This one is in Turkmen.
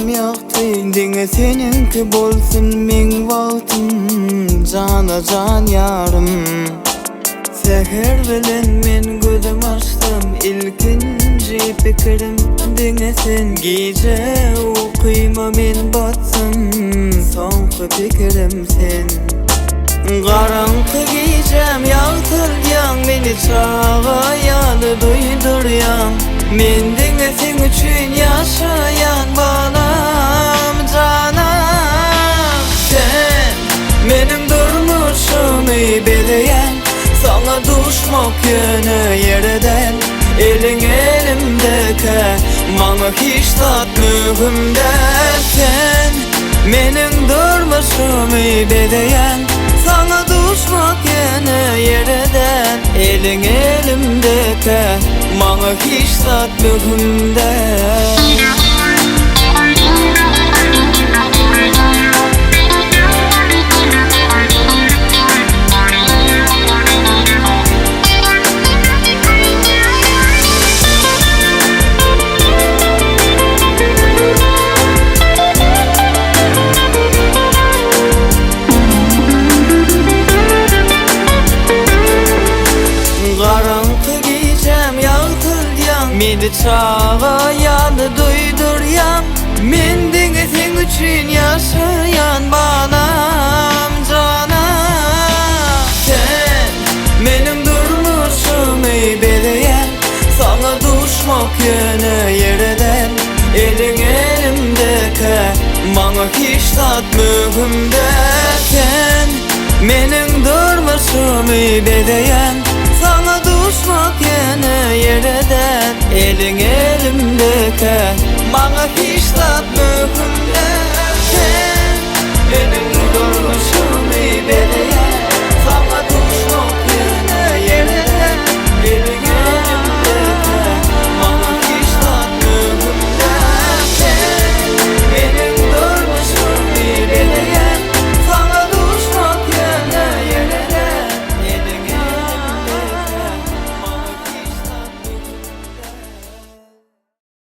Ýolum ýagty diňe seniňki bolsun meň bagtym Jana jan ýarym Säher bilen men gözüm açsam ilkinji pikirim diňe sen Gije ukyma men batsam soňky pikirim sen Garaňky gijäm ýagtyldýaň meni çaga ýaly duýdurýaň Men diňe seň üçin ýaşaýan balam janam Sen meniň durmuşymy bezeýäň Saňa duşmak ýöne ýere däl Eliň elimdekä maňa hiç zat möhüm däl Sen meniň durmuşymy bezeýäň Saňa duşmak ýöne ýere däl Eliň elimdekä maňa hiç zat möhüm däl. Garaňky gijäm ýagtyldýaň Meni çaga ýaly duýdurýaň Men diňe seň üçin ýaşaýan balam janam Sen meniň durmuşymy bezeýäň Saňa duşmak ýöne ýere däl Eliň elimdekä maňa hiç zat möhüm däl Sen meniň durmuşymy bezeýäň Saňa duşmak ýöne ýere däl Eliň elimdekä.